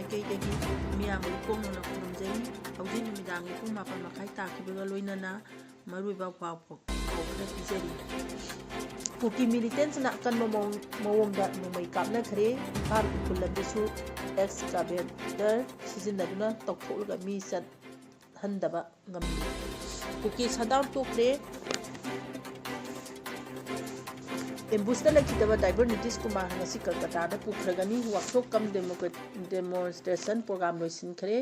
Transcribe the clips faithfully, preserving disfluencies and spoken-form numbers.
ꯃꯥꯏꯀꯩꯗꯒꯤ ꯃꯤꯌꯥꯝꯕꯒꯤ ꯀꯣꯛꯅꯅ ꯈꯨꯔꯨꯝꯖꯔꯤ꯫ ꯍꯧꯖꯤꯛ ꯅꯨꯃꯤꯗꯥꯡꯒꯤ ꯄꯨꯡ ꯃꯥꯄꯟ ꯃꯈꯥꯏ ꯇꯥꯈꯤꯕꯒ ꯂꯣꯏꯅꯅ ꯃꯔꯨꯑꯣꯏꯕ ꯄꯥꯎ ꯄꯥꯎ ꯈꯔ ꯄꯤꯖꯔꯤ꯫ ꯀꯨꯀꯤ ꯃꯤꯂꯤꯇꯦꯟꯁꯤꯅ ꯑꯀꯟꯕ ꯃꯑꯣꯡ- ꯃꯑꯣꯡꯗ ꯅꯣꯡꯃꯩ ꯀꯥꯞꯅꯈ꯭ꯔꯦ꯫ ꯏꯝꯐꯥꯜ ꯎꯈ꯭ꯔꯨꯜ ꯂꯝꯕꯤꯁꯨ ꯑꯦꯛꯁꯀꯥꯚꯦꯇꯔ ꯁꯤꯖꯤꯟꯅꯗꯨꯅ ꯇꯧꯊꯣꯛꯂꯒ ꯃꯤ ꯆꯠꯍꯟꯗꯕ ꯉꯝꯂꯤ꯫ ꯀꯨꯀꯤ ꯁꯠꯗꯥꯎꯟ ꯇꯣꯛꯈ꯭ꯔꯦ꯫ ꯑꯦꯝꯕꯨꯁꯇ ꯂꯩꯈꯤꯗꯕ ꯗ꯭ꯔꯥꯏꯚꯔ ꯅꯤꯇꯤꯁ ꯀꯨꯃꯥꯔ ꯉꯁꯤ ꯀꯜꯀꯇꯥꯗ ꯄꯨꯈ꯭ꯔꯒꯅꯤ꯫ ꯋꯥꯛꯁꯣꯞ ꯀꯝ ꯗꯦꯃꯣꯀ꯭ꯔꯦ- ꯗꯦꯃꯣꯟꯁꯇ꯭ꯔꯦꯁꯟ ꯄ꯭ꯔꯣꯒ꯭ꯔꯥꯝ ꯂꯣꯏꯁꯤꯟꯈ꯭ꯔꯦ꯫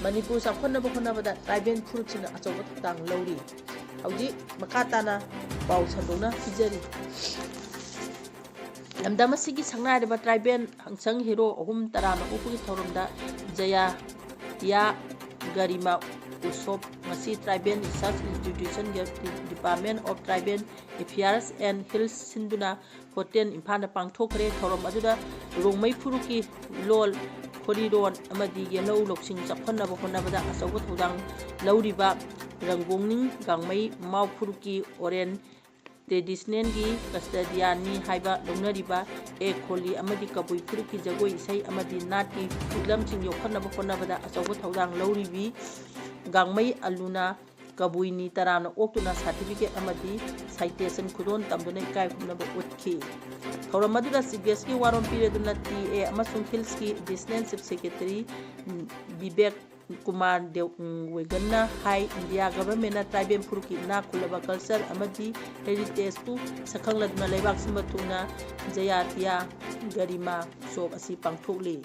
ꯃꯅꯤꯄꯨꯔ ꯆꯥꯎꯈꯠꯅꯕ ꯍꯣꯠꯅꯕꯗ ꯇ꯭ꯔꯥꯏꯕꯦꯜ ꯐꯨꯔꯨꯞꯁꯤꯡꯅ ꯑꯆꯧꯕ ꯊꯧꯗꯥꯡ ꯂꯧꯔꯤ꯫ ꯍꯧꯖꯤꯛ ꯃꯈꯥ ꯇꯥꯅ ꯄꯥꯎ ꯁꯟꯗꯣꯛꯅ ꯄꯤꯖꯔꯤ꯫ ꯂꯝꯗꯝ ꯑꯁꯤꯒꯤ ꯁꯛꯅꯥꯏꯔꯕ ꯇ꯭ꯔꯥꯏꯕꯦꯜ ꯑꯟꯁꯪ ꯍꯦꯔꯣ ꯑꯍꯨꯝ ꯇꯔꯥꯝꯅ ꯑꯣꯛꯄꯒꯤ ꯊꯧꯔꯝꯗ ꯖꯌꯥꯇꯤꯌꯥ ꯒꯔꯤꯃꯥ ꯎꯁꯣꯞ ꯉꯁꯤ ꯇ꯭ꯔꯥꯏꯕꯦꯜ ꯔꯤꯁꯔꯁ ꯏꯟꯁꯇꯤꯇ꯭ꯌꯨꯁꯟꯒꯤ Department of Tribal Affairs and Hills ꯁꯤꯟꯗꯨꯅ ꯍꯣꯇꯦꯜ ꯏꯝꯐꯥꯜꯗ ꯄꯥꯡꯊꯣꯛꯈ꯭ꯔꯦ꯫ ꯊꯧꯔꯝ ꯑꯗꯨꯗ ꯔꯣꯡꯃꯩ ꯐꯨꯔꯨꯞꯀꯤ ꯂꯣꯜ ꯈꯣꯔꯤꯔꯣꯟ ꯑꯃꯗꯤ ꯌꯦꯜꯍꯧ ꯂꯧꯁꯤꯡ ꯆꯥꯎꯈꯠꯅꯕ ꯍꯣꯠꯅꯕꯗ ꯑꯆꯧꯕ ꯊꯧꯗꯥꯡ ꯂꯧꯔꯤꯕ ꯔꯪꯒꯣꯡꯅꯤꯡ ꯒꯥꯡꯃꯩ ꯃꯥꯎ ꯐꯨꯔꯨꯞꯀꯤ ꯑꯣꯔꯦꯟ ꯇ꯭ꯔꯦꯗꯤꯁꯅꯦꯜꯒꯤ ꯀꯁꯇꯗꯤꯌꯥꯅꯤ ꯍꯥꯏꯕ ꯂꯧꯅꯔꯤꯕ ꯑꯦ ꯈꯣꯂꯤ ꯑꯃꯗꯤ ꯀꯕꯨꯏ ꯐꯨꯔꯨꯞꯀꯤ ꯖꯒꯣꯏ ꯏꯁꯩ ꯑꯃꯗꯤ ꯅꯥꯠꯀꯤ ꯐꯤꯂꯝꯁꯤꯡ ꯌꯣꯛꯈꯠꯅꯕ ꯍꯣꯠꯅꯕꯗ ꯑꯆꯧꯕ ꯊꯧꯗꯥꯡ ꯂꯧꯔꯤꯕꯤ ꯒꯥꯡꯃꯩ ꯑꯂꯨꯅ ꯀꯕꯨꯏꯅꯤ ꯇꯔꯥꯝꯅ ꯑꯣꯛꯇꯨꯅ ꯁꯥꯔꯇꯤꯐꯤꯀꯦꯠ ꯑꯃꯗꯤ ꯁꯥꯏꯇꯦꯁꯟ ꯈꯨꯗꯣꯜ ꯇꯝꯗꯨꯅ ꯏꯀꯥꯏ ꯈꯨꯝꯅꯕ ꯎꯠꯈꯤ꯫ ꯊꯧꯔꯝ ꯑꯗꯨꯗ ꯆꯤꯐ ꯒꯦꯁꯀꯤ ꯋꯥꯔꯣꯜ ꯄꯤꯔꯗꯨꯅ ꯇꯤ ꯑꯦ ꯑꯃꯁꯨꯡ ꯍꯤꯜꯁꯀꯤ additional chief secretary Bibek Kumar ꯗꯦꯋꯦꯒꯟꯅ ꯍꯥꯏ, ꯏꯟꯗꯤꯌꯥ ꯒꯚꯔꯟꯃꯦꯟꯠꯅ ꯇ꯭ꯔꯥꯏꯕꯦꯜ ꯐꯨꯔꯨꯞꯀꯤ ꯏꯅꯥꯛ ꯈꯨꯜꯂꯕ ꯀꯜꯆꯔ ꯑꯃꯗꯤ ꯍꯦꯔꯤꯇꯦꯖꯄꯨ ꯁꯛꯈꯪꯂꯗꯨꯅ ꯂꯩꯕꯥꯛ ꯁꯤꯟꯕ ꯊꯨꯡꯅ ꯖꯌꯥꯇꯤꯌꯥ ꯒꯔꯤꯃꯥ ꯎꯠꯁꯣꯕ ꯑꯁꯤ ꯄꯥꯡꯊꯣꯛꯂꯤ꯫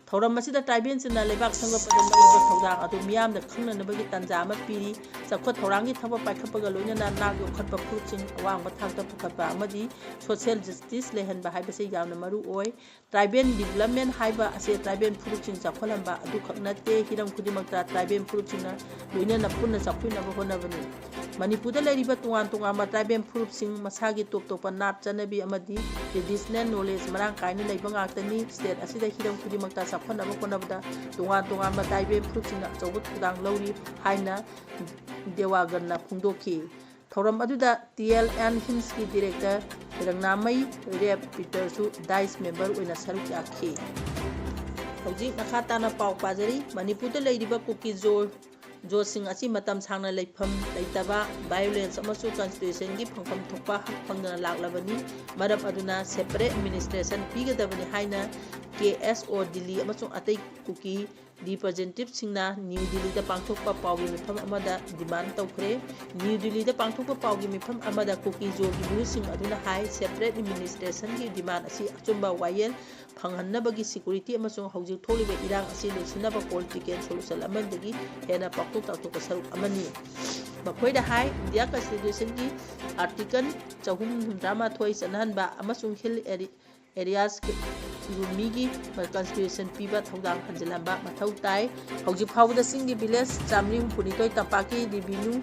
ꯊꯧꯔꯝ ꯑꯁꯤꯗ ꯇ꯭ꯔꯥꯏꯕꯦꯜꯁꯤꯡꯅ ꯂꯩꯕꯥꯛ ꯁꯦꯝꯒꯠꯄꯗ ꯂꯧꯔꯤꯕ ꯊꯧꯗꯥꯡ ꯑꯗꯨ ꯃꯤꯌꯥꯝꯗ ꯈꯪꯅꯅꯕꯒꯤ ꯇꯥꯟꯖꯥ ꯑꯃ ꯄꯤꯔꯤ꯫ ꯆꯥꯎꯈꯠ ꯊꯧꯔꯥꯡꯒꯤ ꯊꯕꯛ ꯄꯥꯏꯈꯠꯄꯒ ꯂꯣꯏꯅꯅ ꯅꯥꯠ ꯌꯣꯛꯈꯠꯄ ꯐꯨꯔꯨꯞꯁꯤꯡ ꯑꯋꯥꯡꯕ ꯊꯥꯛꯇ ꯄꯨꯈꯠꯄ ꯑꯃꯗꯤ ꯁꯣꯁꯤꯌꯦꯜ ꯖꯁꯇꯤꯁ ꯂꯩꯍꯟꯕ ꯍꯥꯏꯕꯁꯤ ꯌꯥꯝꯅ ꯃꯔꯨ ꯑꯣꯏ꯫ ꯇ꯭ꯔꯥꯏꯕꯦꯜ ꯗꯤꯕꯂꯞꯃꯦꯟ ꯍꯥꯏꯕ ꯑꯁꯤ ꯇ꯭ꯔꯥꯏꯕꯦꯜ ꯐꯨꯔꯨꯞꯁꯤꯡ ꯆꯥꯎꯈꯠꯍꯟꯕ ꯑꯗꯨꯈꯛ ꯅꯠꯇꯦ, ꯍꯤꯔꯝ ꯈꯨꯗꯤꯡꯃꯛꯇ ꯇ꯭ꯔꯥꯏꯕꯦꯜ ꯐꯨꯔꯨꯞꯁꯤꯡꯅ ꯂꯣꯏꯅꯅ ꯄꯨꯟꯅ ꯆꯥꯎꯈꯠꯅꯕ ꯍꯣꯠꯅꯕꯅꯤ꯫ ꯃꯅꯤꯄꯨꯔꯗ ꯂꯩꯔꯤꯕ ꯇꯣꯉꯥꯟ ꯇꯣꯉꯥꯟꯕ ꯇ꯭ꯔꯥꯏꯕꯦꯜ ꯐꯨꯔꯨꯞꯁꯤꯡ ꯃꯁꯥꯒꯤ ꯇꯣꯞ ꯇꯣꯞꯄ ꯅꯥꯠ ꯆꯠꯅꯕꯤ ꯑꯃꯗꯤ ꯇ꯭ꯔꯦꯗꯤꯁꯅꯦꯜ ꯅꯣꯂꯦꯖ ꯃꯔꯥꯡ ꯀꯥꯏꯅ ꯂꯩꯕ ꯉꯥꯛꯇꯅꯤ꯫ ꯁ꯭ꯇꯦꯠ ꯑꯁꯤꯗ ꯍꯤꯔꯝ ꯈꯨꯗꯤꯡꯃꯛꯇ ꯆꯥꯎꯈꯠꯅꯕ ꯍꯣꯠꯅꯕꯗ ꯇꯣꯉꯥꯟ ꯇꯣꯉꯥꯟꯕ ꯇ꯭ꯔꯥꯏꯕꯦꯜ ꯐꯨꯔꯨꯞꯁꯤꯡꯅ ꯑꯆꯧꯕ ꯊꯧꯗꯥꯡ ꯂꯧꯔꯤ ꯍꯥꯏꯅ ꯗꯦꯋꯥꯒꯟꯅ ꯐꯣꯡꯗꯣꯛꯈꯤ꯫ ꯊꯧꯔꯝ ꯑꯗꯨꯗ ꯇꯤ ꯑꯦꯜ ꯑꯦꯟ ꯍꯤꯜꯁꯀꯤ ꯗꯤꯔꯦꯛꯇꯔ ꯔꯪꯅꯥꯃꯩ ꯔꯦꯞ ꯄꯤꯇꯔꯁꯨ ꯗꯥꯏꯁ ꯃꯦꯝꯕꯔ ꯑꯣꯏꯅ ꯁꯔꯨꯛ ꯌꯥꯈꯤ꯫ ꯍꯧꯖꯤꯛ ꯃꯈꯥ ꯇꯥꯅ ꯄꯥꯎ ꯄꯥꯖꯔꯤ꯫ ꯃꯅꯤꯄꯨꯔꯗ ꯂꯩꯔꯤꯕ ꯀꯨꯀꯤ ꯖꯣ ꯖꯣꯁꯤꯡ ꯑꯁꯤ ꯃꯇꯝ ꯁꯥꯡꯅ ꯂꯩꯐꯝ ꯂꯩꯇꯕ, violence ꯑꯃꯁꯨꯡ constitutionꯒꯤ ꯐꯪꯐꯝ ꯊꯣꯛꯄ ꯍꯛ ꯐꯪꯗꯅ ꯂꯥꯛꯂꯕꯅꯤ꯫ ꯃꯔꯝ ꯑꯗꯨꯅ separate administration ꯄꯤꯒꯗꯕꯅꯤ ꯍꯥꯏꯅ K S O ꯗꯤꯜꯂꯤ ꯑꯃꯁꯨꯡ ꯑꯇꯩ ꯀꯨꯀꯤ representativeꯁꯤꯡꯅ ꯅ꯭ꯌꯨ ꯗꯤꯜꯂꯤꯗ ꯄꯥꯡꯊꯣꯛꯄ ꯄꯥꯎꯒꯤ ꯃꯤꯐꯝ ꯑꯃꯗ demand ꯇꯧꯈ꯭ꯔꯦ꯫ ꯅ꯭ꯌꯨ ꯗꯤꯜꯂꯤꯗ ꯄꯥꯡꯊꯣꯛꯄ ꯄꯥꯎꯒꯤ ꯃꯤꯐꯝ ꯑꯃꯗ ꯀꯨꯀꯤ ꯖꯣꯒꯤ ꯃꯤꯍꯨꯠꯁꯤꯡ ꯑꯗꯨꯅ ꯍꯥꯏ, separate administrationꯒꯤ demand ꯑꯁꯤ ꯑꯆꯨꯝꯕ ꯋꯥꯌꯦꯜ ꯐꯪꯍꯟꯅꯕꯒꯤ security ꯑꯃꯁꯨꯡ ꯍꯧꯖꯤꯛ ꯊꯣꯛꯂꯤꯕ ꯏꯔꯥꯡ ꯑꯁꯤ ꯂꯣꯏꯁꯤꯟꯅꯕ political solution ꯑꯃꯗꯒꯤ ꯍꯦꯟꯅ ꯄꯥꯛꯊꯣꯛ ꯆꯥꯎꯊꯣꯛꯄ ꯁꯔꯨꯛ ꯑꯃꯅꯤ꯫ ꯃꯈꯣꯏꯗ ꯍꯥꯏ, India Constitutionꯒꯤ Article ꯆꯍꯨꯝ ꯍꯨꯝꯗ꯭ꯔꯥ ꯃꯥꯊꯣꯏ ꯆꯠꯅꯍꯟꯕ ꯑꯃꯁꯨꯡ hill area areas ꯔꯨꯃꯤꯒꯤ constitution ꯄꯤꯕ ꯊꯧꯗꯥꯡ ꯍꯟꯖꯤꯜꯍꯟꯕ ꯃꯊꯧ ꯇꯥꯏ꯫ ꯍꯧꯖꯤꯛ ꯐꯥꯎꯕꯗ ꯆꯤꯡꯒꯤ village ꯆꯥꯃꯔꯤ ꯍꯨꯝꯐꯨꯅꯤꯊꯣꯏ, ꯇꯝꯄꯥꯛꯀꯤ revenue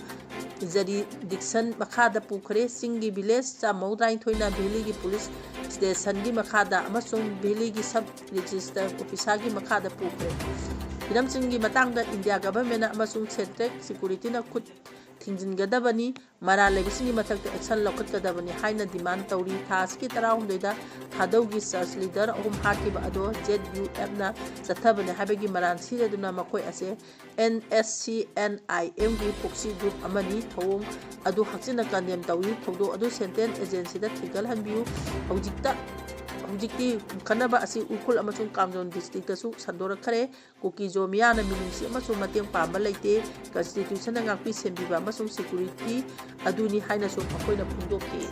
jurisdiction ꯃꯈꯥꯗ ꯄꯨꯈ꯭ꯔꯦ꯫ ꯆꯤꯡꯒꯤ village ꯆꯥꯝꯃꯧꯗ꯭ꯔꯥꯅꯤꯊꯣꯏꯅ valleyꯒꯤ police stationꯒꯤ ꯃꯈꯥꯗ ꯑꯃꯁꯨꯡ valleyꯒꯤ sub register officerꯒꯤ ꯃꯈꯥꯗ ꯄꯨꯈ꯭ꯔꯦ꯫ ꯍꯤꯔꯝꯁꯤꯡꯒꯤ ꯃꯇꯥꯡꯗ India governmentꯅ ꯑꯃꯁꯨꯡ central securityꯅ ꯈꯨꯠ ꯊꯤꯡꯖꯤꯟꯒꯗꯕꯅꯤ꯫ ꯃꯔꯥꯜ ꯂꯩꯕꯁꯤꯡꯒꯤ ꯃꯊꯛꯇ action ꯂꯧꯈꯠꯀꯗꯕꯅꯤ ꯍꯥꯏꯅ demand ꯇꯧꯔꯤ꯫ ꯊꯥ ꯑꯁꯤꯒꯤ ꯇꯔꯥꯍꯨꯝꯗꯣꯏꯗ ꯊꯥꯗꯧꯒꯤ church leader ꯑꯍꯨꯝ ꯍꯥꯠꯈꯤꯕ ꯑꯗꯣ Z U Fꯅ ꯆꯠꯊꯕꯅꯤ ꯍꯥꯏꯕꯒꯤ ꯃꯔꯥꯜ ꯁꯤꯖꯗꯨꯅ ꯃꯈꯣꯏ ꯑꯁꯦ N S C N I Mꯒꯤ proxy group ꯑꯃꯅꯤ꯫ ꯊꯧꯑꯣꯡ ꯑꯗꯨ ꯍꯛꯆꯤꯟꯅ condemn ꯇꯧꯏ꯫ ꯊꯧꯗꯣꯛ ꯑꯗꯨ central agencyꯗ ꯊꯤꯒꯠꯍꯟꯕꯤꯌꯨ꯫ ꯍꯧꯖꯤꯛꯇ, ꯍꯧꯖꯤꯛꯇꯤ ꯈꯠꯅꯕ ꯑꯁꯤ ꯎꯈ꯭ꯔꯨꯜ ꯑꯃꯁꯨꯡ ꯀꯥꯝꯖꯣꯟ districtꯇꯁꯨ ꯁꯟꯗꯣꯔꯛꯈ꯭ꯔꯦ꯫ ꯀꯨꯀꯤ ꯖꯣ ꯃꯤꯌꯥꯝꯅ ꯃꯤꯅꯨꯡꯁꯤ ꯑꯃꯁꯨꯡ ꯃꯇꯦꯡ ꯄꯥꯡꯕ ꯂꯩꯇꯦ꯫ Constitutionꯅ ꯉꯥꯛꯄꯤ ꯁꯦꯟꯕꯤꯕ ꯑꯃꯁꯨꯡ security ꯑꯗꯨꯅꯤ ꯍꯥꯏꯅꯁꯨ ꯃꯈꯣꯏꯅ ꯐꯣꯡꯗꯣꯛꯈꯤ꯫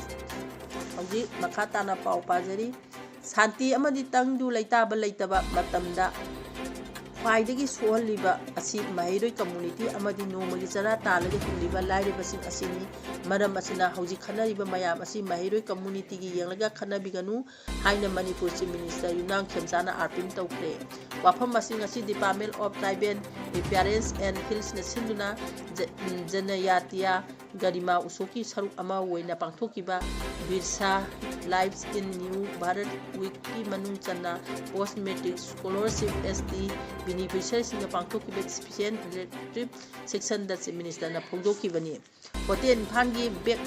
ꯍꯧꯖꯤꯛ ꯃꯈꯥ ꯇꯥꯅ ꯄꯥꯎ ꯄꯥꯖꯔꯤ꯫ ꯁꯥꯟꯇꯤ ꯑꯃꯗꯤ ꯇꯪꯗꯨ ꯂꯩꯇꯥꯕ ꯂꯩꯇꯕ ꯃꯇꯝꯗ ꯈ꯭ꯋꯥꯏꯗꯒꯤ ꯁꯣꯛꯍꯜꯂꯤꯕ ꯑꯁꯤ ꯃꯍꯩꯔꯣꯏ community ꯑꯃꯗꯤ ꯅꯣꯡꯃꯒꯤ ꯆꯔꯥ ꯇꯥꯜꯂꯒ ꯍꯤꯡꯂꯤꯕ ꯂꯥꯏꯔꯕꯁꯤꯡ ꯑꯁꯤꯅꯤ꯫ ꯃꯔꯝ ꯑꯁꯤꯅ ꯍꯧꯖꯤꯛ ꯈꯠꯅꯔꯤꯕ ꯃꯌꯥꯝ ꯑꯁꯤ ꯃꯍꯩꯔꯣꯏ communityꯒꯤ ꯌꯦꯡꯂꯒ ꯈꯠꯅꯕꯤꯒꯅꯨ ꯍꯥꯏꯅ ꯃꯅꯤꯄꯨꯔ Chief Minister ꯌꯨꯝꯅꯥꯝ ꯈꯦꯝꯆꯥꯅ appeal ꯇꯧꯈ꯭ꯔꯦ꯫ ꯋꯥꯐꯝ ꯑꯁꯤ ꯉꯁꯤ Department of Tribal Affairs and Hillsꯅ ꯁꯤꯟꯗꯨꯅ ꯖ-, ꯖꯅꯌꯥꯇꯤꯌꯥ ꯒꯔꯤꯃꯥ ꯎꯠꯁꯣꯛꯀꯤ ꯁꯔꯨꯛ ꯑꯃ ꯑꯣꯏꯅ ꯄꯥꯡꯊꯣꯛꯈꯤꯕ Birsa Lives in New Bharat Weekꯀꯤ ꯃꯅꯨꯡ ꯆꯟꯅ post matric scholarship S T beneficiaryꯁꯤꯡꯅ ꯄꯥꯡꯊꯣꯛꯈꯤꯕ special elective sessionꯗ Chief Ministerꯅ ꯐꯣꯡꯗꯣꯛꯈꯤꯕꯅꯤ꯫ Hotel ꯏꯝꯐꯥꯜꯒꯤ back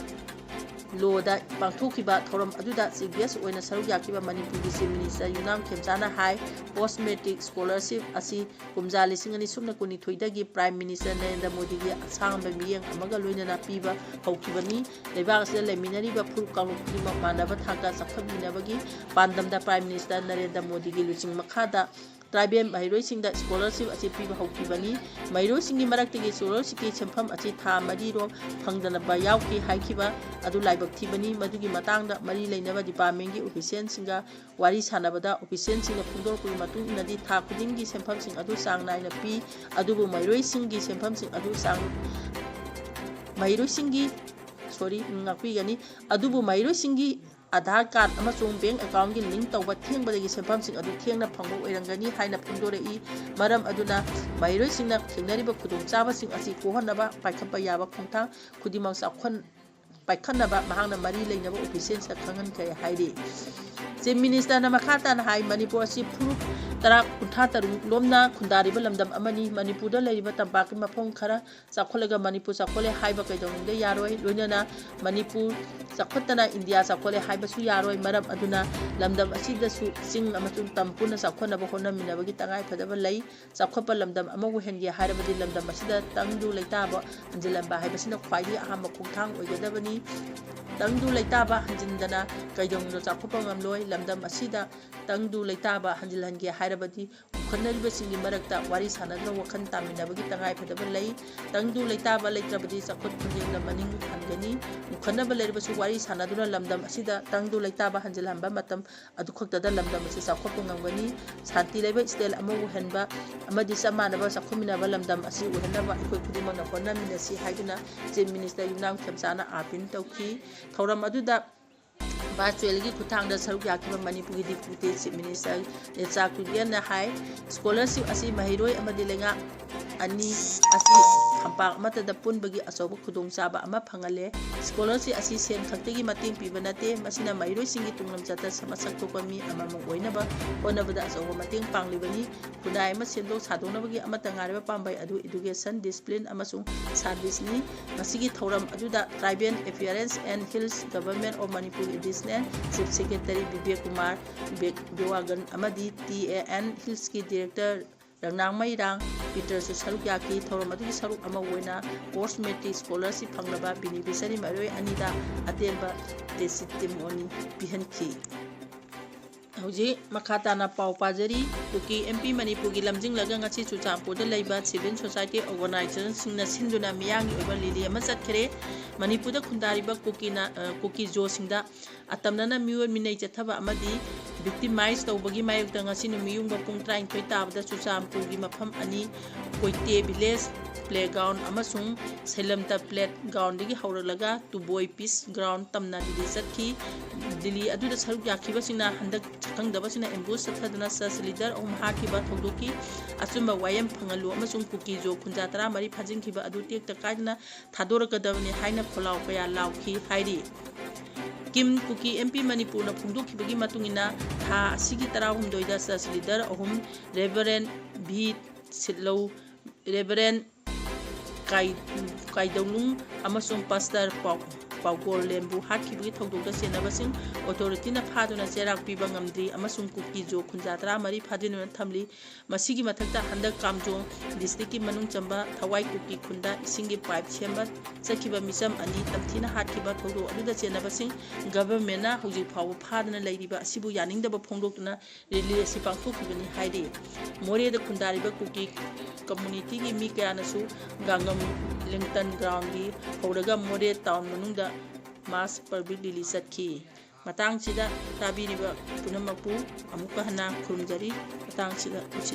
ꯂꯣꯗ ꯄꯥꯡꯊꯣꯛꯈꯤꯕ ꯊꯧꯔꯝ ꯑꯗꯨꯗ ꯆꯤꯐ ꯒꯦꯁ ꯑꯣꯏꯅ ꯁꯔꯨꯛ ꯌꯥꯈꯤꯕ ꯃꯅꯤꯄꯨꯔꯒꯤ ꯆꯤꯐ ꯃꯤꯅꯤꯁꯇꯔ ꯌꯨꯝꯅꯥꯝ ꯈꯦꯝꯆꯥꯅ ꯍꯥꯏ, ꯄꯣꯁ ꯃꯦꯇ꯭ꯔꯤꯛ ꯁ꯭ꯀꯣꯂꯔꯁꯤꯞ ꯑꯁꯤ ꯀꯨꯝꯖꯥ ꯂꯤꯁꯤꯡ ꯑꯅꯤ ꯁꯨꯞꯅ ꯀꯨꯟꯅꯤꯊꯣꯏꯗꯒꯤ ꯄ꯭ꯔꯥꯏꯝ ꯃꯤꯅꯤꯁꯇꯔ ꯅꯔꯦꯟꯗ꯭ꯔ ꯃꯣꯗꯤꯒꯤ ꯑꯁꯥꯡꯕ ꯃꯤꯠꯌꯦꯡ ꯑꯃꯒ ꯂꯣꯏꯅꯅ ꯄꯤꯕ ꯍꯧꯈꯤꯕꯅꯤ꯫ ꯂꯩꯕꯥꯛ ꯑꯁꯤꯗ ꯂꯩꯃꯤꯟꯅꯔꯤꯕ ꯐꯨꯔꯨꯞ ꯀꯥꯡꯂꯨꯞ ꯈꯨꯗꯤꯡꯃꯛ ꯃꯥꯟꯅꯕ ꯊꯥꯛꯇ ꯆꯥꯎꯈꯠꯃꯤꯟꯅꯕꯒꯤ ꯄꯥꯟꯗꯝꯗ ꯄ꯭ꯔꯥꯏꯝ ꯃꯤꯅꯤꯁꯇꯔ ꯅꯔꯦꯟꯗ꯭ꯔ ꯃꯣꯗꯤꯒꯤ ꯂꯨꯆꯤꯡ ꯃꯈꯥꯗ ꯇ꯭ꯔꯥꯏꯕꯦꯜ ꯃꯍꯩꯔꯣꯏꯁꯤꯡꯗ ꯁ꯭ꯀꯣꯂꯔꯁꯤꯞ ꯑꯁꯤ ꯄꯤꯕ ꯍꯧꯈꯤꯕꯅꯤ꯫ ꯃꯍꯩꯔꯣꯏꯁꯤꯡꯒꯤ ꯃꯔꯛꯇꯒꯤ ꯁ꯭ꯀꯣꯂꯔꯁꯤꯞꯀꯤ ꯁꯦꯟꯐꯝ ꯑꯁꯤ ꯊꯥ ꯃꯔꯤꯔꯣꯝ ꯐꯪꯗꯅꯕ ꯌꯥꯎꯈꯤ ꯍꯥꯏꯈꯤꯕ ꯑꯗꯨ ꯂꯥꯏꯕꯛ ꯊꯤꯕꯅꯤ꯫ ꯃꯗꯨꯒꯤ ꯃꯇꯥꯡꯗ ꯃꯔꯤ ꯂꯩꯅꯕ ꯗꯤꯄꯥꯔꯠꯃꯦꯟꯒꯤ ꯑꯣꯐꯤꯁꯤꯌꯦꯜꯁꯤꯡꯒ ꯋꯥꯔꯤ ꯁꯥꯟꯅꯕꯗ ꯑꯣꯐꯤꯁꯤꯌꯦꯜꯁꯤꯡꯅ ꯐꯣꯡꯗꯣꯔꯛꯄꯒꯤ ꯃꯇꯨꯡ ꯏꯟꯅꯗꯤ ꯊꯥ ꯈꯨꯗꯤꯡꯒꯤ ꯁꯦꯟꯐꯝꯁꯤꯡ ꯑꯗꯨ ꯆꯥꯡ ꯅꯥꯏꯅ ꯄꯤ꯫ ꯑꯗꯨꯕꯨ ꯃꯍꯩꯔꯣꯏꯁꯤꯡꯒꯤ ꯁꯦꯟꯐꯝꯁꯤꯡ ꯑꯗꯨ ꯆꯥꯡ, ꯃꯍꯩꯔꯣꯏꯁꯤꯡꯒꯤ, ꯁꯣꯔꯤ, ꯉꯥꯛꯄꯤꯒꯅꯤ꯫ ꯑꯗꯨꯕꯨ ꯃꯍꯩꯔꯣꯏꯁꯤꯡꯒꯤ ꯑꯙꯥꯔ ꯀꯥꯔꯗ ꯑꯃꯁꯨꯡ ꯕꯦꯡ ꯑꯦꯀꯥꯎꯟꯒꯤ ꯂꯤꯡ ꯇꯧꯕ ꯊꯦꯡꯕꯗꯒꯤ ꯁꯦꯟꯐꯝꯁꯤꯡ ꯑꯗꯨ ꯊꯦꯡꯅ ꯐꯪꯕ ꯑꯣꯏꯔꯝꯒꯅꯤ ꯍꯥꯏꯅ ꯐꯣꯡꯗꯣꯔꯛꯏ꯫ ꯃꯔꯝ ꯑꯗꯨꯅ ꯃꯍꯩꯔꯣꯏꯁꯤꯡꯅ ꯊꯦꯡꯅꯔꯤꯕ ꯈꯨꯗꯣꯡꯆꯥꯕꯁꯤꯡ ꯑꯁꯤ ꯀꯣꯛꯍꯟꯅꯕ ꯄꯥꯏꯈꯠꯄ ꯌꯥꯕ ꯈꯣꯡꯊꯥꯡ ꯈꯨꯗꯤꯡꯃꯛ ꯆꯥꯎꯈꯠ-, ꯄꯥꯏꯈꯠꯅꯕ ꯃꯍꯥꯛꯅ ꯃꯔꯤ ꯂꯩꯅꯕ ꯑꯣꯐꯤꯁꯤꯌꯦꯜꯁꯇ ꯈꯪꯍꯟꯈ꯭ꯔꯦ ꯍꯥꯏꯔꯤ꯫ ꯆꯤꯐ ꯃꯤꯅꯤꯁꯇꯔꯅ ꯃꯈꯥ ꯇꯥꯅ ꯍꯥꯏ, ꯃꯅꯤꯄꯨꯔ ꯑꯁꯤ ꯐꯨꯔꯨꯞ ꯇꯔꯥ, ꯀꯨꯟꯊ꯭ꯔꯥ ꯇꯔꯨꯛ ꯂꯣꯝꯅ ꯈꯨꯟꯗꯥꯔꯤꯕ ꯂꯝꯗꯝ ꯑꯃꯅꯤ꯫ ꯃꯅꯤꯄꯨꯔꯗ ꯂꯩꯔꯤꯕ ꯇꯝꯄꯥꯛꯀꯤ ꯃꯐꯝ ꯈꯔ ꯆꯥꯎꯈꯠꯂꯒ ꯃꯅꯤꯄꯨꯔ ꯆꯥꯎꯈꯠꯂꯦ ꯍꯥꯏꯕ ꯀꯩꯗꯧꯅꯨꯡꯗ ꯌꯥꯔꯣꯏ꯫ ꯂꯣꯏꯅꯅ ꯃꯅꯤꯄꯨꯔ ꯆꯥꯎꯈꯠꯇꯅ ꯏꯟꯗꯤꯌꯥ ꯆꯥꯎꯈꯠꯂꯦ ꯍꯥꯏꯕꯁꯨ ꯌꯥꯔꯣꯏ꯫ ꯃꯔꯝ ꯑꯗꯨꯅ ꯂꯝꯗꯝ ꯑꯁꯤꯗꯁꯨ ꯆꯤꯡ ꯑꯃꯁꯨꯡ ꯇꯝ ꯄꯨꯟꯅ ꯆꯥꯎꯈꯠꯅꯕ ꯍꯣꯠꯅꯃꯤꯟꯅꯕꯒꯤ ꯇꯉꯥꯏꯐꯗꯕ ꯂꯩ꯫ ꯆꯥꯎꯈꯠꯄ ꯂꯝꯗꯝ ꯑꯃ ꯑꯣꯏꯍꯟꯒꯦ ꯍꯥꯏꯔꯕꯗꯤ ꯂꯝꯗꯝ ꯑꯁꯤꯗ ꯇꯪꯗꯨ ꯂꯩꯇꯥꯕ ꯍꯟꯖꯤꯜꯍꯟꯕ ꯍꯥꯏꯕꯁꯤꯅ ꯈ꯭ꯋꯥꯏꯗꯒꯤ ꯑꯍꯥꯟꯕ ꯈꯣꯡꯊꯥꯡ ꯑꯣꯏꯒꯗꯕꯅꯤ꯫ ꯇꯪꯗꯨ ꯂꯩꯇꯥꯕ ꯍꯟꯖꯤꯟꯗꯅ ꯀꯩꯗꯧꯅꯨꯡꯗ ꯆꯥꯎꯈꯠꯄ ꯉꯝꯂꯣꯏ꯫ ꯂꯝꯗꯝ ꯑꯁꯤꯗ ꯇꯪꯗꯨ ꯂꯩꯇꯥꯕ ꯍꯟꯖꯤꯜꯍꯟꯒꯦ ꯍꯥꯏꯔꯕꯗꯤ ꯎꯈꯠꯅꯔꯤꯕꯁꯤꯡꯒꯤ ꯃꯔꯛꯇ ꯋꯥꯔꯤ ꯁꯥꯟꯅꯗꯨꯅ ꯋꯥꯈꯜ ꯇꯥꯃꯤꯟꯅꯕꯒꯤ ꯇꯉꯥꯏꯐꯗꯕ ꯂꯩ꯫ ꯇꯪꯗꯨ ꯂꯩꯇꯥꯕ ꯂꯩꯇ꯭ꯔꯕꯗꯤ ꯆꯥꯎꯈꯠ ꯈꯣꯡꯖꯦꯜꯗ ꯃꯅꯤꯡ ꯍꯟꯒꯅꯤ꯫ ꯎꯈꯠꯅꯕ ꯂꯩꯔꯕꯁꯨ ꯋꯥꯔꯤ ꯁꯥꯟꯅꯗꯨꯅ ꯂꯝꯗꯝ ꯑꯁꯤꯗ ꯇꯪꯗꯨ ꯂꯩꯇꯥꯕ ꯍꯟꯖꯤꯜꯍꯟꯕ ꯃꯇꯝ ꯑꯗꯨꯈꯛꯇꯗ ꯂꯝꯗꯝ ꯑꯁꯤ ꯆꯥꯎꯈꯠꯄ ꯉꯝꯒꯅꯤ꯫ ꯁꯥꯟꯇꯤ ꯂꯩꯕ ꯁ꯭ꯇꯦꯠ ꯑꯃ ꯑꯣꯏꯍꯟꯕ ꯑꯃꯗꯤ ꯆꯞ ꯃꯥꯟꯅꯕ ꯆꯥꯎꯈꯠꯃꯤꯟꯅꯕ ꯂꯝꯗꯝ ꯑꯁꯤ ꯑꯣꯏꯍꯟꯅꯕ ꯑꯩꯈꯣꯏ ꯈꯨꯗꯤꯡꯃꯛꯅ ꯍꯣꯠꯅꯃꯤꯟꯅꯁꯤ ꯍꯥꯏꯗꯨꯅ ꯆꯤꯐ ꯃꯤꯅꯤꯁꯇꯔ ꯌꯨꯝꯅꯥꯝ ꯈꯦꯝꯆꯥꯅ ꯑꯥꯄꯤꯜ ꯇꯧꯈꯤ꯫ ꯊꯧꯔꯝ ꯑꯗꯨꯗ ꯚꯔꯆꯨꯑꯦꯜꯒꯤ ꯈꯨꯠꯊꯥꯡꯗ ꯁꯔꯨꯛ ꯌꯥꯈꯤꯕ ꯃꯅꯤꯄꯨꯔꯒꯤ ꯗꯤꯄ꯭ꯌꯨꯇꯤ ꯆꯤꯐ ꯃꯤꯅꯤꯁꯇꯔ ꯅꯦꯆꯥ ꯀꯨꯏꯀꯦꯟꯅ ꯍꯥꯏ, ꯁ꯭ꯀꯣꯂꯔꯁꯤꯞ ꯑꯁꯤ ꯃꯍꯩꯔꯣꯏ ꯑꯃꯗꯤ ꯂꯩꯉꯥꯛ ꯑꯅꯤ ꯑꯁꯤ ꯐꯝꯄꯥꯛ ꯑꯃꯠꯇꯗ ꯄꯨꯟꯕꯒꯤ ꯑꯆꯧꯕ ꯈꯨꯗꯣꯡꯆꯥꯕ ꯑꯃ ꯐꯪꯍꯜꯂꯦ꯫ Scholarship ꯑꯁꯤ ꯁꯦꯟ ꯈꯛꯇꯒꯤ ꯃꯇꯦꯡ ꯄꯤꯕ ꯅꯠꯇꯦ, ꯃꯁꯤꯅ ꯃꯍꯩꯔꯣꯏꯁꯤꯡꯒꯤ ꯇꯨꯡꯂꯝꯆꯠꯇ ꯁ-, ꯃꯁꯛ ꯊꯣꯛꯄ ꯃꯤ ꯑꯃꯃꯝ ꯑꯣꯏꯅꯕ ꯍꯣꯠꯅꯕꯗ ꯑꯆꯧꯕ ꯃꯇꯦꯡ ꯄꯥꯡꯂꯤꯕꯅꯤ꯫ ꯈꯨꯟꯅꯥꯏ ꯑꯃ ꯁꯦꯝꯗꯣꯛ ꯁꯥꯗꯣꯛꯅꯕꯒꯤ ꯑꯃꯠꯇ ꯉꯥꯏꯔꯕ ꯄꯥꯝꯕꯩ ꯑꯗꯨ education, discipline ꯑꯃꯁꯨꯡ service ꯅꯤ꯫ ꯉꯁꯤꯒꯤ ꯊꯧꯔꯝ ꯑꯗꯨꯗ Tribal Affairs and Hills Government of Manipur Additional Chief Secretary Bibek Kumar ꯕꯦ-, ꯕꯦꯋꯥꯒꯟ ꯑꯃꯗꯤ T A N Hills ꯀꯤ Director ꯔꯪꯅꯥꯡ ꯃꯩꯔꯥꯡ ꯄꯤꯇꯔꯁꯨ ꯁꯔꯨꯛ ꯌꯥꯈꯤ꯫ ꯊꯧꯔꯝ ꯑꯗꯨꯒꯤ ꯁꯔꯨꯛ ꯑꯃ ꯑꯣꯏꯅ post matric scholarship ꯐꯪꯂꯕ beneficiary ꯃꯍꯩꯔꯣꯏ ꯑꯅꯤꯗ ꯑꯇꯦꯟꯕ testimony ꯄꯤꯍꯟꯈꯤ꯫ ꯍꯧꯖꯤꯛ ꯃꯈꯥ ꯇꯥꯅ ꯄꯥꯎ ꯄꯥꯖꯔꯤ꯫ ꯀꯨꯀꯤ ꯑꯦꯝ ꯄꯤ ꯃꯅꯤꯄꯨꯔꯒꯤ ꯂꯝꯖꯤꯡꯂꯒ ꯉꯁꯤ ꯆꯨꯔꯆꯥꯟꯄꯨꯔꯗ ꯂꯩꯕ civil society organization ꯁꯤꯡꯅ ꯁꯤꯟꯗꯨꯅ ꯃꯤꯌꯥꯝꯒꯤ ꯑꯣꯏꯕ rally ꯑꯃ ꯆꯠꯈ꯭ꯔꯦ꯫ ꯃꯅꯤꯄꯨꯔꯗ ꯈꯨꯟꯗꯥꯔꯤꯕ ꯀꯨꯀꯤꯅ, ꯑ, ꯀꯨꯀꯤ ꯖꯣꯁꯤꯡꯗ ꯑꯇꯝꯅꯅ ꯃꯤꯑꯣꯠ ꯃꯤꯅꯩ ꯆꯠꯊꯕ ꯑꯃꯗꯤ victimize ꯇꯧꯕꯒꯤ ꯃꯥꯌꯣꯛꯇ ꯉꯁꯤ ꯅꯨꯃꯤꯠꯌꯨꯡꯕ ꯄꯨꯡ ꯇꯔꯥꯅꯤꯊꯣꯏ ꯇꯥꯕꯗ ꯆꯨꯔꯆꯥꯟꯄꯨꯔꯒꯤ ꯃꯐꯝ ꯑꯅꯤ, ꯀꯣꯏꯇꯦ village playground ꯑꯃꯁꯨꯡ ꯁꯩꯂꯝꯇ playground ꯗꯒꯤ ꯍꯧꯔꯛꯂꯒ ꯇꯨꯕꯣꯏ peace ground ꯇꯝꯅ rally ꯆꯠꯈꯤ꯫ Rally ꯑꯗꯨꯗ ꯁꯔꯨꯛ ꯌꯥꯈꯤꯕꯁꯤꯡꯅ ꯍꯟꯗꯛ ꯁꯛꯈꯪꯗꯕꯁꯤꯡꯅ ambush ꯆꯠꯊꯗꯨꯅ church leader ꯑꯍꯨꯝ ꯍꯥꯠꯈꯤꯕ ꯊꯧꯗꯣꯛꯈꯤ꯫ ꯑꯆꯨꯝꯕ ꯋꯥꯌꯦꯜ ꯐꯪꯍꯜꯂꯨ ꯑꯃꯁꯨꯡ ꯀꯨꯀꯤ ꯖꯣ ꯈꯨꯟꯖꯥ ꯇꯔꯥꯃꯔꯤ ꯐꯥꯖꯤꯟꯈꯤꯕ ꯑꯗꯨ ꯇꯦꯛꯇ ꯀꯥꯏꯗꯅ ꯊꯥꯗꯣꯔꯛꯀꯗꯕꯅꯤ ꯍꯥꯏꯅ ꯈꯣꯜꯂꯥꯎ ꯀꯌꯥ ꯂꯥꯎꯈꯤ ꯍꯥꯏꯔꯤ꯫ ꯀꯤꯝ ꯀꯨꯀꯤ ꯑꯦꯝ ꯄꯤ ꯃꯅꯤꯄꯨꯔꯅ ꯐꯣꯡꯗꯣꯛꯈꯤꯕꯒꯤ ꯃꯇꯨꯡ ꯏꯟꯅ, ꯊꯥ ꯑꯁꯤꯒꯤ ꯇꯔꯥꯍꯨꯝꯗꯣꯏꯗ church leader ꯑꯍꯨꯝ, Reverend ꯚꯤ ꯁꯤꯠꯂꯧ, Reverend ꯀꯥꯏ-, ꯀꯥꯏꯗꯧꯅꯨꯡ ꯑꯃꯁꯨꯡ Pastor ꯄꯥꯎ-, ꯄꯥꯎꯒꯣꯜꯂꯦꯝꯕꯨ ꯍꯥꯠꯈꯤꯕꯒꯤ ꯊꯧꯗꯣꯛꯇ ꯆꯦꯟꯅꯕꯁꯤꯡ authority ꯅ ꯐꯥꯗꯨꯅ ꯆꯩꯔꯥꯛ ꯄꯤꯕ ꯉꯝꯗ꯭ꯔꯤ ꯑꯃꯁꯨꯡ ꯀꯨꯀꯤ ꯖꯣ ꯈꯨꯟꯖꯥ ꯇꯔꯥꯃꯔꯤ ꯐꯥꯖꯤꯟꯗꯨꯅ ꯊꯝꯂꯤ꯫ ꯃꯁꯤꯒꯤ ꯃꯊꯛꯇ, ꯍꯟꯗꯛ ꯀꯥꯝꯖꯣꯡ district ꯀꯤ ꯃꯅꯨꯡ ꯆꯟꯕ ꯊꯋꯥꯏ ꯀꯨꯀꯤ ꯈꯨꯟꯗ ꯏꯁꯤꯡꯒꯤ pipe ꯁꯦꯝꯕ ꯆꯠꯈꯤꯕ ꯃꯤꯆꯝ ꯑꯅꯤ ꯇꯝꯊꯤꯅ ꯍꯥꯠꯈꯤꯕ ꯊꯧꯗꯣꯛ ꯑꯗꯨꯗ ꯆꯦꯟꯅꯕꯁꯤꯡ government ꯅ ꯍꯧꯖꯤꯛ ꯐꯥꯎꯕ ꯐꯥꯗꯅ ꯂꯩꯔꯤꯕ ꯑꯁꯤꯕꯨ ꯌꯥꯅꯤꯡꯗꯕ ꯐꯣꯡꯗꯣꯛꯇꯨꯅ rally ꯑꯁꯤ ꯄꯥꯡꯊꯣꯛꯈꯤꯕꯅꯤ ꯍꯥꯏꯔꯤ꯫ ꯃꯣꯔꯦꯗ ꯈꯨꯟꯗꯥꯔꯤꯕ ꯀꯨꯀꯤ community ꯒꯤ ꯃꯤ ꯀꯌꯥꯅꯁꯨ ꯒꯥꯡꯉꯝ ꯂꯤꯡꯇꯟ ground ꯗꯒꯤ ꯍꯧꯔꯒ ꯃꯣꯔꯦ town ꯃꯅꯨꯡꯗ mass public rally ꯆꯠꯈꯤ꯫ ꯃꯇꯥꯡꯁꯤꯗ ꯇꯥꯕꯤꯔꯤꯕ ꯄꯨꯝꯅꯃꯛꯄꯨ ꯑꯃꯨꯛꯀ ꯍꯟꯅ ꯈꯨꯔꯨꯝꯖꯔꯤ꯫ ꯃꯇꯥꯡꯁꯤꯗ ꯎꯆꯦꯛ